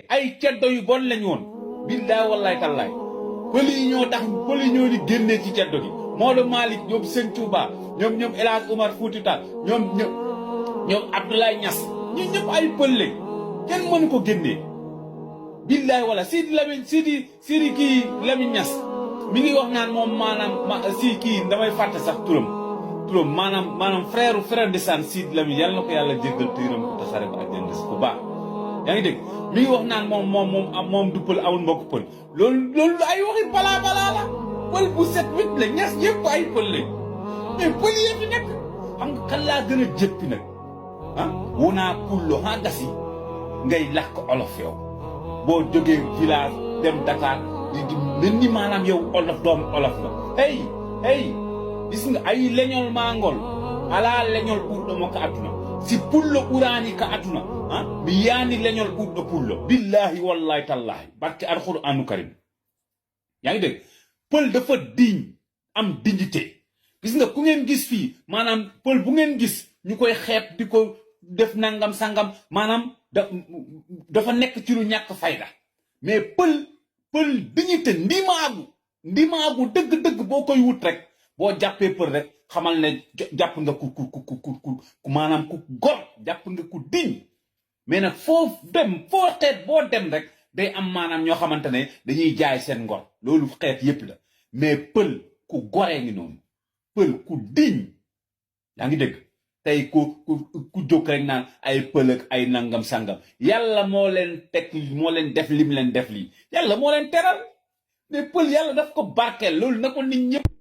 ay ceddo yu bon lañ woon billaay wallaay tallaay pël yi ñoo tax pël yi ñoo di génnee ci ceddo gi Maodo Malick ñoom Sëñ Touba ñoom El Hadj Omar Fouti Tall ñoom Abdoulaye Niass ñi ñëpp ay pël lañ kenn mënu ko génnee billaay wala Sidi kii Lamine Niass mi ngi wax naan moom maanaam si kii damay fàtte sax turam maanaam frère de san Sidi Lamine yàlla na ko yàlla jéggal te yërëm ko tasaare ko ak jënd bu baax yaa ngi dégg mi ngi wax naan moom du pël amul mbokk pël loolu ay waxi balaa la pël bu set wit la Niass yëpp ay pël lañ mais pël yi fi nekk xam nga kan laa gën a jëppi nag wonaa pullo gasi ngay làkk olof yow boo jógee village dem Dakar di mel ni maanaam yow doomu olof la hey gis nga ay leñol mangol ala leñol ɓurɗo mo ka aduna si pullo ɓurani ka aduna mi yaani leñol ɓurɗo pullo billahi wallahi tallahi barke alqur'anu karim yaa ngi dégg pël dafa am dignité gis nga ku ngeen gis fii maanaam pël bu ngeen gis ñu koy xeeb di ko def nangam sangam maanaam dafa nekk ci lu ñàkk fayda mais pël dignité ndimaagu dëgg-dëgg boo koy wut rek boo jàppee pël rek xamal ne jàpp nga ku maanaam ku gor jàpp nga ku diñ mais nag foo xeet boo dem rek day am maanaam ñoo xamante ne dañuy jaay seen ngor loolu xeet yépp la mais pël ku goree ngi noonu pël ku diñ yaa ngi dégg tey ku jóg rek naan ay pël ak ay nangam sangam yàlla moo leen def lim leen def lii yàlla moo leen teral mais pël yàlla daf ko barkeel loolu na ko nit ñëpp